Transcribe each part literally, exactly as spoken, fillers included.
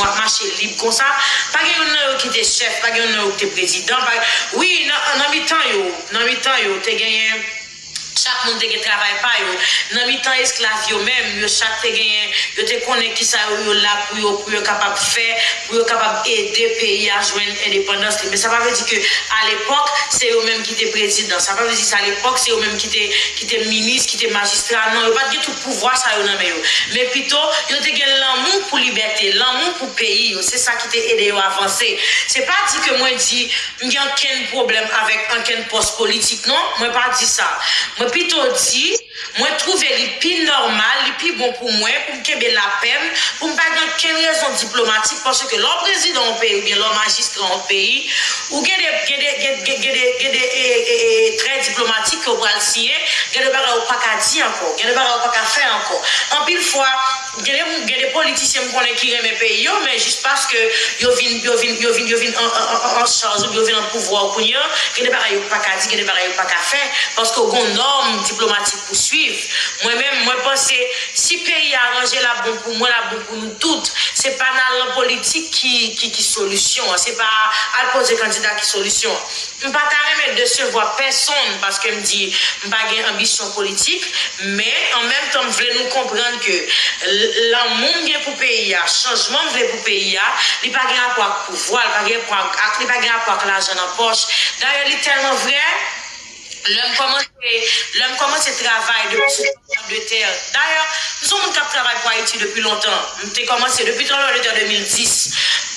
ap mache lib konsa. Pa gen youn nan yo ki te chèf, pa gen youn nan yo ki te prezidan. Pa, wi, nan, nan mitan yo, nan mitan yo, te genyen, chak moun te gen travay pa yo. Nan mitan esklav yo menm, yo chak te genyen, yo te konnen kisa yo, yo la pou yo, pou yo kapab fè, pou yo kapab ede peyi a jwenn endepandans li. Men sa pa vle di ke alepòk, se yo menm ki te prezidan. Sa pa vle di se alepòk, se yo menm ki te, ki te minis, ki te majistra. Non, yo pa t gen tout pouvwa sa yo nan men yo. Men pito, yo te gen lanmou pou libète, lanmou pou peyi yo. Se sa ki te ede yo avanse. Se pa di ke mwen di, m gen ankenn pwoblèm avèk ankenn pòs politik, non. Mwen pa di sa. Mwen pito di, mwen twouve li pi nòmal, li pi bon pou mwen, pou m kenbe lapè m, pou m pa gen ankenn rezon diplomatik, paske lè w prezidan yon peyi oubyen lè w majistra yon peyi, ou gen de, gen de, gen, gen, gen de, gen de e, e, e, trè diplomatik ke w pral siyen, gen de bagay ou pa ka di ankò, gen de bagay ou pa ka fè ankò. Anpil fwa, gen de, gen de politisyen m konnen ki renmen peyi yo, men jis paske yo vin, yo vin, yo vin, yo vin an, an, an, an chaj oubyen yo vin an pouvwa kounye a, gen de bagay yo pa ka di, gen de bagay yo pa ka fè, paske w gen nòm diplomatik pou swiv. Mwen menm, mwen panse, si peyi a ranje, l ap bon pou mwen, l ap bon pou nou tout. Se pa n al nan politik ki, ki, ki solisyon an. Se pa al poze kandida ki solisyon an. M pa ta renmen desevwa pèsonn paske m di m pa gen anbisyon politik, men an menm tan, m vle nou konprann ke l-, lanmou m gen pou peyi a, chanjman m vle pou peyi a, li pa gen rapò ak pouvwa, li pa gen rapò ak, ak, li pa gen rapò ak lajan nan pòch. Dayè, li tèlman vrè, lè m kòmanse, lè m kòmanse travay depi sou tranblemanntè. Dayè, m se yon moun k ap travay pou Ayiti depi lontan. M te kòmanse depi tranblemanntè de mil dis.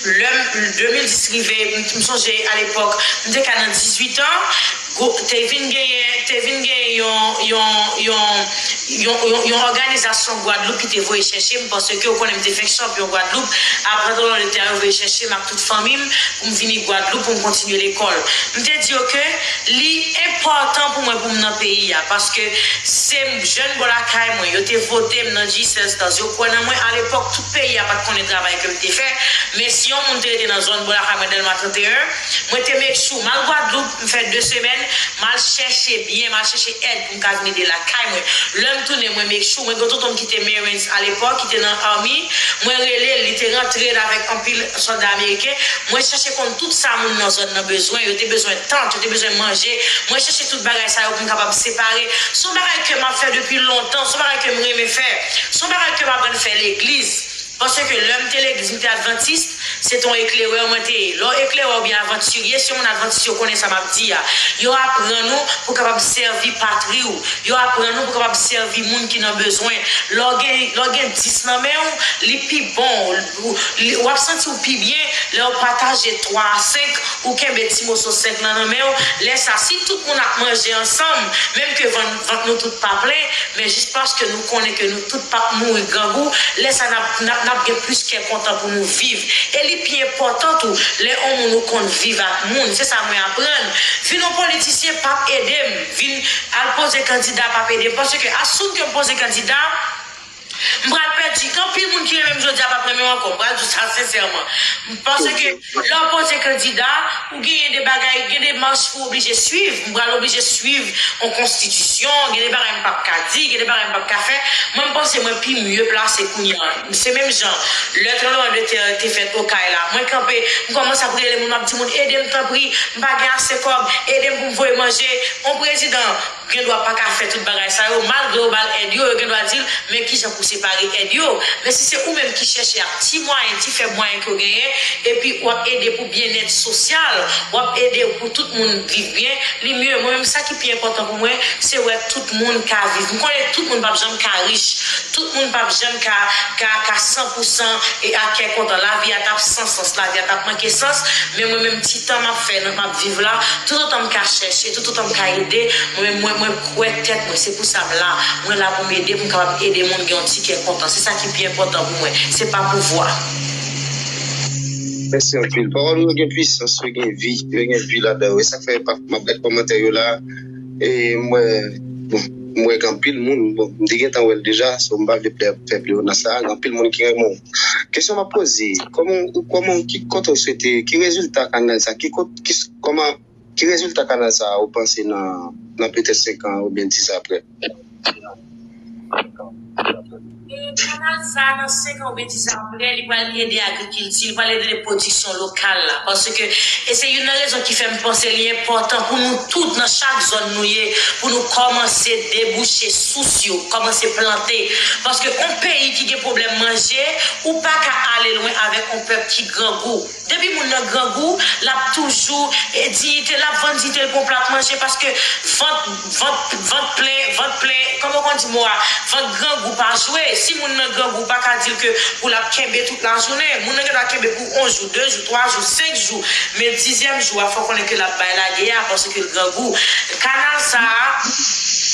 Lè m, de mil dis rive, m, m sonje alepòk, m te ka nan dizuit an. Gwo-, te vin genyen, te vin genyen yon, yon, yon, yon, yon, yon òganizasyon Gwadloup ki te voye chèche m, paske w konnen m te fenk chanpyon Gwadloup. Apre tranblemanntè a, yo voye chèche m ak tout fanmi m pou m vini Gwadloup pou m kontinye lekòl. M te di yo ke li enpòtan pou mwen pou m nan peyi a, paske se jèn bò lakay mwen, yo te vote m nan G sèz Stars, yo kwè nan mwen. Alepòk, tout peyi a pa t konnen travay ke m te fè, men si yon moun te rete nan zòn bò lakay mwen, Dèlma trannteyen, mwen te make sure m al Gwadloup, m fè de semèn, m al chèche byen, m al chèche èd pou m ka vin ede lakay mwen. Lè m tounen, mwen make sure, mwen gen tonton m ki te Marines alepòk, ki te nan Army, mwen rele l, li te rantre l avèk anpil sòlda ameriken. Mwen chèche konn tout sa moun nan zòn nan bezwen. Yo te bezwen tant, yo te bezwen manje. Mwen chèche tout bagay sa yo pou m kapab separe. Se yon bagay ke m ap fè depi lontan, se yon bagay ke m renmen fè. Se yon bagay ke m aprann fè legliz. Paske lè m te legliz, m te advantis, se te yon eklerè mwen te ye. Lè w eklerè oubyen avantirye, si yon moun advantis, yo konnen sa m ap di a. Yo aprann ou pou w kapab sèvi patri w. Yo aprann ou pou w kapab sèvi moun ki nan bezwen. Lè w gen, lè w gen dis nan men w, li pi bon. Ou, li, w ap santi w pi byen lè w pataje twa a senk, ou kenbe ti moso senk lan nan men w. Lè sa, si tout moun ap manje ansanm, menm ke vant, vant nou tout pa plen, men jis paske nou konnen ke nou tout p ap mouri grangou, lè sa n ap, n ap, n ap gen plis kè kontan pou nou viv. E li pi enpòtan tou, lè yon moun ou konn viv ak moun. Se sa mwen aprann. Vin yon politisyen p ap ede m. Vin al poze kandida p ap ede m. Paske asoun ke m poze kandida, m pral pèdi. Gen anpil moun ki renmen m jodi a p ap renmen m ankò. M pral di w sa sensèman. Paske lè w poze kandida, ou genyen de bagay, gen de mach ou oblije swiv. M pral oblije swiv yon konstitisyon, gen de bagay m p ap ka di, gen de bagay m p ap ka fè. Mwen, m panse mwen pi mye plase kounye a. Se menm jan, lè tranblemanntè te fèt Okay la, mwen kanpe, m kòmanse ap rele moun, m ap di moun, ede m tanpri, m pa gen ase kòb, ede m pou m voye manje. Yon prezidan gen dwa pa ka fè tout bagay sa yo, malgre yo ba l èd yo, yo gen dwa di l, men kijan pou separe èd yo. Men si se ou menm ki chèche ak ti mwayen, ti fèb mwayen ke w genyen, epi w ap ede pou byennèt sosyal, w ap ede pou tout moun viv byen, li mye. Mwen menm, sa ki pi enpòtan pou mwen, se wè tout moun ka viv. M konnen tout moun p ap janm ka rich, tout moun p ap janm ka, ka, ka san pou san e ak kè kontan. Lavi a t ap san sans, lavi a t ap manke sans, men mwen menm, ti tan m ap fè nan, m ap viv la, toutotan m ka chèche, toutotan m ka ede, mwen menm, mwen, mwen kwè tèt mwen, se pou sa m la. Mwen la pou m ede, pou m kapab ede moun gen yon ti kè kontan. Se sa ki pi enpòtan pou mwen. Se pa pouvwa. Mèsi anpil. Pawòl ou yo gen pwisans, yo gen vi, yo gen vi ladan yo. E sa k fè pa, m ap gade kòmantè yo la. E m wè, bon, m wè gen anpil moun, bon, m te gentan wè l deja, so m pa vle fè, fè pleonans la. Gen anpil moun ki renmen w. Kesyon m ap poze, kòman, ou, kòman, ki, kote w swete, ki rezilta kanal sa, ki kot, ki, kòman, ki rezilta kanal sa a ou panse nan, nan petèt senk an oubyen dis an apre? E kanal sa a, nan senk an oubyen dis an apre, li pral ede agrikilti, li pral ede pwodiksyon lokal la. Paske, e se youn nan rezon ki fè m panse li enpòtan pou nou tout, nan chak zòn nou ye, pou nou kòmanse debouche sous yo, kòmanse plante. Paske yon peyi ki gen pwoblèm manje, ou pa ka ale lwen avèk yon pèp ki grangou. Depi moun nan grangou, l ap toujou, e, diyite, l ap vann diyite l pou yon plat manje, paske vant, vant, vant plen, vant plen, kòman w konn di mo a? Vant grangou pa jwe. Si moun nan grangou, ou pa ka di l ke pou l ap kenbe tout lajounen. Moun nan gentan kenbe pou yon jou, de jou, twa jou, senk jou. Men dizyèm jou a, fò w konnen ke l ap bay lage a, paske l grangou. Kanal sa a,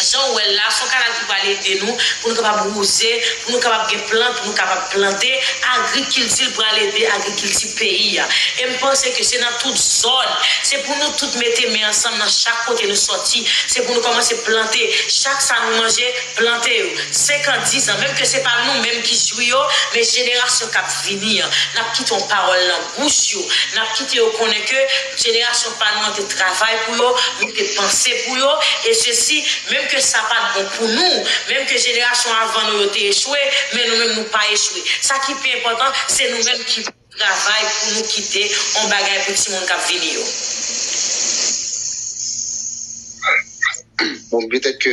jan w wè l la, se yon kanal ki pral ede nou, pou nou kapab wouze, pou nou kapab gen plant, pou nou kapab plante, agrikilti l pral ede agrikilti peyi a. E m panse ke se nan tout zòn, se pou nou tout mete men ansanm nan chak kote nou sòti, se pou nou kòmanse plante. Chak sa nou manje, plante yo. Senk an, dis an, menm ke se pa nou menm ki jwi yo, men jenerasyon k ap vini an, n ap kite yon pawòl nan bouch yo, n ap kite yo konnen ke jenerasyon pa nou an te travay pou yo, nou te panse pou yo, e sesi, menm ke sa pa t bon pou nou, menm ke jenerasyon avan nou yo te echwe, men nou menm nou pa echwe. Sa ki pi enpòtan, se nou menm ki travay pou nou kite yon bagay pou timoun k ap vini yo. Bon, petèt ke,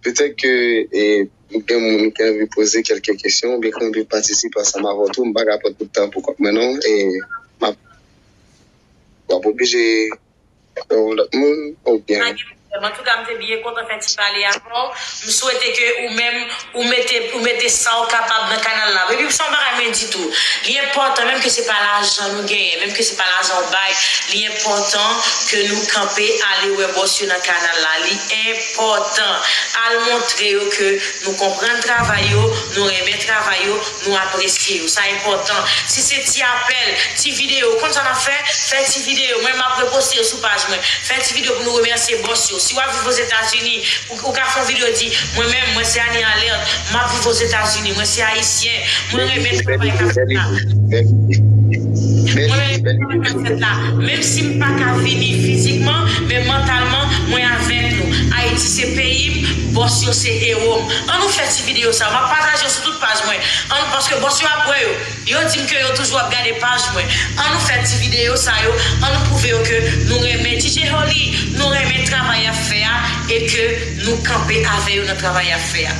petèt ke, e, gen moun ki anvi poze kèlke kesyon, oubyen ki anvi patisipe ansanm avè w tou, m pa ka pran tout tan pou kont mwen non, e m ap, w ap oblije yon lòt moun, oubyen. Antouka, m te byen kontan fè ti pale avè w. M swete ke ou menm, ou mete, ou mete sa w kapab nan kanal la. Epi, se yon bagay mwen di tou. Li enpòtan, menm ke se pa lajan nou genyen, menm ke se pa lajan w bay, li enpòtan ke nou kanpe ale wè bòs yo nan kanal la. Li enpòtan. Al montre yo ke nou konprann travay yo, nou renmen travay yo, nou apresye yo. Sa enpòtan. Si se ti apèl, ti videyo, ou konn sa n ap fè? Fè ti videyo. Mwen, m ap reposte yo sou paj mwen. Fè ti videyo pou nou remèsye bòs yo. Si w ap viv Ozetazini, ou, ou ka fè yon videyo di, mwen menm, mwen se Annie Alerte, m ap viv Ozetazini, mwen se ayisyen, mwen renmen travay k ap fèt la. Mwen renmen travay k ap fèt la. Menm si m pa ka vini fizikman, men mantalman, mwen avèk nou. Ayiti se peyi m, bòs yo se ewo m. An nou fè ti videyo sa yo. M ap pataje yo sou tout paj mwen. An nou, paske bòs yo ap wè yo. Yo di m ke yo toujou ap gade paj mwen. An nou fè ti videyo sa yo. An nou pwouve yo ke nou renmen D J Holy, nou renmen travay y ap fè a, e ke nou kanpe avè yo nan travay y ap fè a.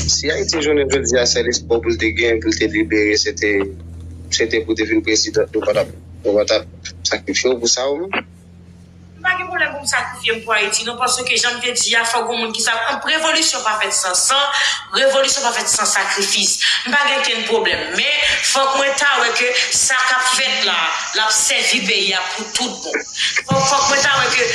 Si Ayiti jounen jodi a, sèl espwa pou l te gen, pou l te libere, se te, se te pou te vin prezidan, nou pa t ap, nou pa t ap sakrifye w pou sa w menm. M pa gen pwoblèm pou m sakrifye m pou Ayiti non, paske jan m te di a, fòk gon moun ki sa, revolisyon pa fèt san san, revolisyon pa fèt san sakrifis. M pa gen kenn pwoblèm, men fòk mwen ta wè ke sa k ap fèt la, l ap sèvi peyi a pou tout bon. Fòk, fòk mwen ta wè ke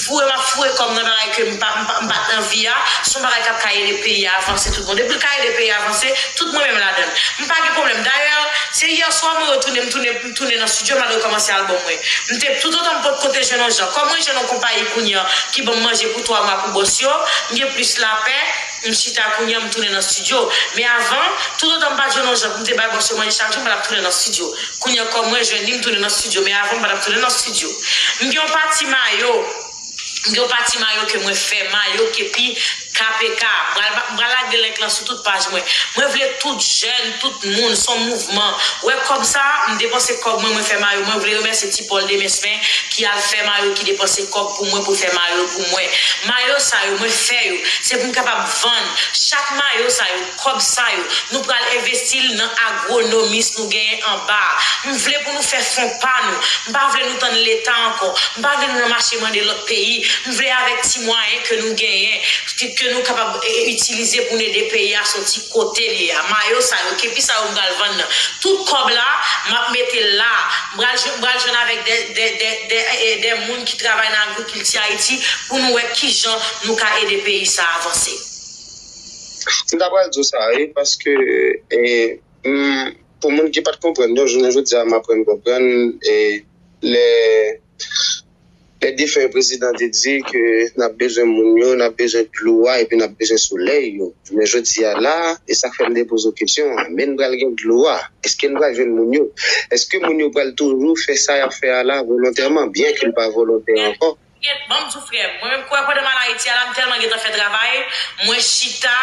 foure m ap foure kò m nan bagay ke m pa, m pa, m pa t anvi a, se yon bagay k ap ka ede peyi a avanse tout bon. Depi l ka ede peyi a avanse, tout mwen menm ladan l. M pa gen pwoblèm. Dayè, se yè swa mwen retounen, m tounen, m tounen nan estidyo, m al rekòmanse albòm mwen. M te, toutotan m potko te jwenn yon jan. Kòm mwen jwenn yon konpayi kounye a ki ban m manje pou twa mwa pou bòs yo, m gen plis lapè, m chita kounye a, m tounen nan estidyo. Men avan, toutotan m pa t jwenn yon jan pou m te bay bòs yo manje chak jou, m pa t ap tounen nan estidyo. Kounye a, kòm mwen jwenn li, m tounen nan estidyo. Men avan, m pa t ap tounen nan estidyo. M gen yon pati mayo, m gen yon pati mayo ke mwen fè, mayo kepi K P K. M pral, m pral lage link lan sou tout paj mwen. Mwen vle tout jèn, tout moun, se yon mouvman. Wè kòb sa, m depanse kòb mwen, mwen fè mayo. Mwen vle remèsye Ti Paul Demesmin ki al fè mayo, ki depanse kòb pou mwen, pou fè mayo pou mwen. Mayo sa yo, mwen fè yo. Se pou m kapab vann. Chak mayo sa yo, kòb sa yo, nou pral envesti l nan agwonomis nou genyen anba a. M vle pou nou fè fon pa nou. M pa vle nou tann Leta ankò. M pa vle nou nan mache mande lòt peyi. M vle avèk ti mwayen ke nou genyen, ke, ke nou kapab, e, e, itilize pou n ede peyi a soti kote l ye a. Mayo sa yo, kepi sa yo m pral vann nan. Tout kòb la, m ap mete l la. M pral jwenn, m pral jwenn avèk de, de, de, de, e, de moun ki travay nan agrikilti Ayiti pou nou wè kijan nou ka ede peyi sa avanse. M ta pral di w sa, wi, paske, e, m, pou moun ki pa t konprann, non, jounen jodi a, m aprann konprann, e, lè, lè defen prezidan te di ke n ap bezwen moun yo, n ap bezwen dlo a, epi n ap bezwen solèy yo. Men jodi a la, e sa k fè m te poze w kesyon an, men n pral gen dlo a, èske n pral jwenn moun yo? Èske moun yo pral toujou fè sa y ap fè a la volontèman, byen ke l pa volontè ankò? Ban m di w, frè m, mwen menm, kwè, pandan m al Ayiti a la, m tèlman gentan fè travay, mwen chita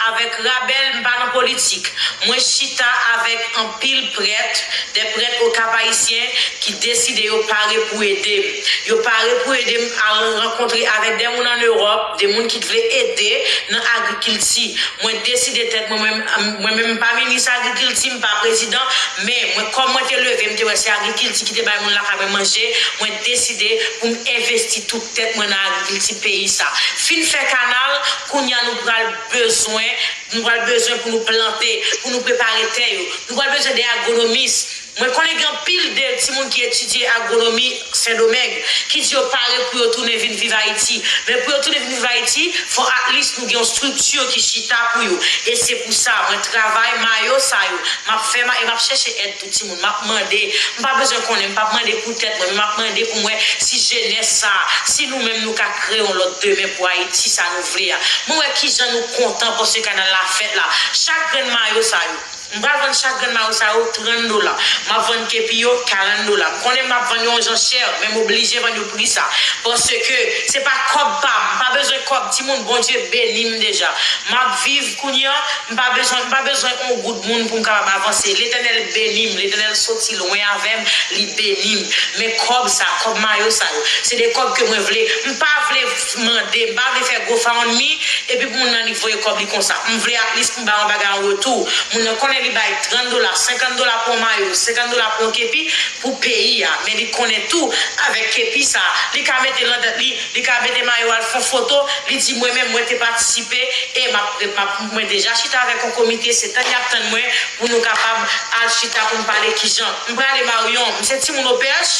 avèk Rabèl, m pa nan politik. Mwen chita avèk anpil prèt, de prèt Okap Ayisyen ki deside yo pare pou ede m. Yo pare pou ede m al rankontre avèk de moun ann Ewòp, de moun ki t vle ede nan agrikilti. Mwen deside tèt mwen, mwen, mwen menm, m pa minis agrikilti, m pa prezidan, men mwen, kòm mwen te leve, m te wè se agrikilti ki te bay moun lakay mwen manje, mwen deside pou m envesti tout tèt mwen nan agrikilti peyi sa. Fin fè kanal, kounye a nou pral bezwen, nou pral bezwen pou nou plante, pou nou prepare tè yo. Nou pral bezwen de agwonomis. Mwen konnen gen anpil de timoun ki etidye agwonomi Sendomeng ki di yo pare pou yo tounen vin viv Ayiti. Men pou yo tounen vin viv Ayiti, fò at least nou gen yon estrikti ki chita pou yo. E se pou sa, mwen travay mayo sa yo. M ap fè ma-, e m ap chèche èd pou timoun. M ap mande. M pa bezwen konnen, m p ap mande pou tèt mwen, men m ap mande pou m wè si jenès sa, si nou menm nou ka kreye yon lòt demen pou Ayiti sa nou vle a. Mwen wè kijan nou kontan paske kanal la fèt la. Chak grenn mayo sa yo. M pral vann chak grenn mayo sa yo trant dola. M ap vann kepi yo karant dola. M konnen m ap vann yo yon jan chè, men m oblije vann yo pri sa. Paske se pa kòb pa m. M pa bezwen kòb, timoun, Bondye beni m deja. M ap viv kounye a, m pa bezwen, m pa bezwen yon goud moun pou m kapab avanse. Letènèl beni m, Letènèl soti lwen avè m, li beni m. Men kòb sa, kòb mayo sa yo, se de kòb ke mwen vle. M pa vle mande, m pa vle fè GoFundMe, epi pou moun nan li voye kòb li konsa. M vle at least pou m bay yon bagay an retou. Moun nan konnen li bay trant dola, senkant dola pou yon mayo, senkant dola pou yon kepi, pou peyi a. Men li konnen tou, avèk kepi sa, li ka mete l nan tèt li, li ka mete mayo a, l fè yon foto, li di, "Mwen menm, mwen te patisipe, e m ap, m ap, mwen deja chita avèk yon komite, se tann y ap tann mwen, pou nou kapab al chita pou n pale kijan." M prale Maryon, m se timoun O P H,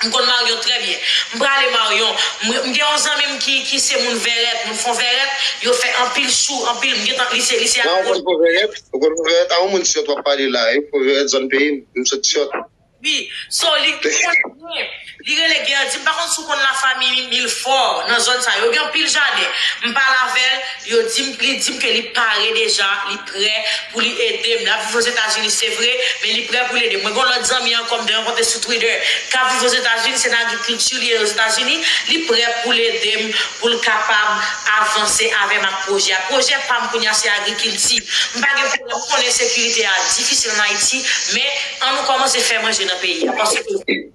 m konn Maryon trè byen. M prale Maryon. M, m gen yon zanmi m ki, ki se moun Vèrèt, moun Fon Vèrèt, yo fè anpil chou, anpil, m gentan, li se, li se... Nan, ou konn Fon Vèrèt? Ou konn Fon Vèrèt? A, yon moun sòt w ap pale la, wi. Fon Vèrèt, zòn peyi m, m sòt sòt. Wi, so li konnen byen. Li rele Gerdy, m pa konn si w konn lafanmi Milfò nan zòn sa yo. Gen anpil jaden. M pale avè l, yo di m, li di m ke li pare deja, li prè pou li ede m. L ap viv Ozetazini, se vre, men li prè pou li ede m. Mwen gen yon lòt zanmi ankò, m te rankontre sou Twitter, k ap viv Ozetazini, se nan agrikilti li ye Ozetazini, li prè pou l ede m, pou l kapab avanse avè m ak pwojè a. Pwojè pa m kounye a se agrikilti. M pa gen pwoblèm, m konnen sekirite a difisil ann Ayiti, men an nou kòmanse fè manje nan peyi a, paske...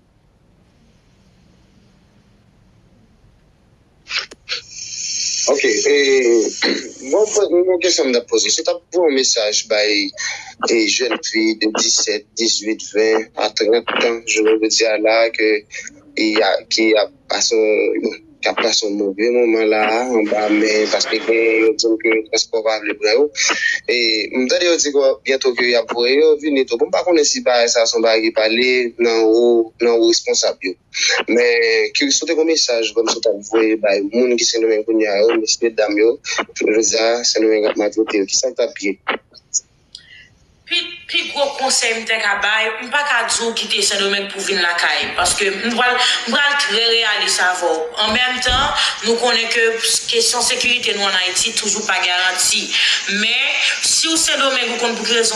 Ok, e, bon, bon, yon kesyon m t ap poze. Si w t ap voye yon mesaj bay, e, jèn fi de disèt, dizuit, ven a trant tan, jounen jodi a la, ke, e, a, ki ap pase yon, ki ap pase yon move moman la a, anba men, paske gen, yo di m ke transpò pa vle pran yo. E, m tande yo di ke byento ke y ap voye yo vini tou. Bon, m pa konnen si bagay sa a se yon bagay ki pale nan wo, nan wo responsab yo. Men, ki, si w te gen yon mesaj kòmsi w t ap voye bay moun ki Sendomeng kounye a yo, mesye, dam yo, jodi a, Sendomeng ap maltrete yo, kisa w t ap ye? Pi, pi gwo konsèy m te ka bay, m pa ka di w kite Sendomeng pou vin lakay, paske m pral, m pral trè reyalis avè w. An menm tan, nou konnen ke kesyon sekirite nou ann Ayiti toujou pa garanti. Men, si w Sendomeng, ou konn pou ki rezon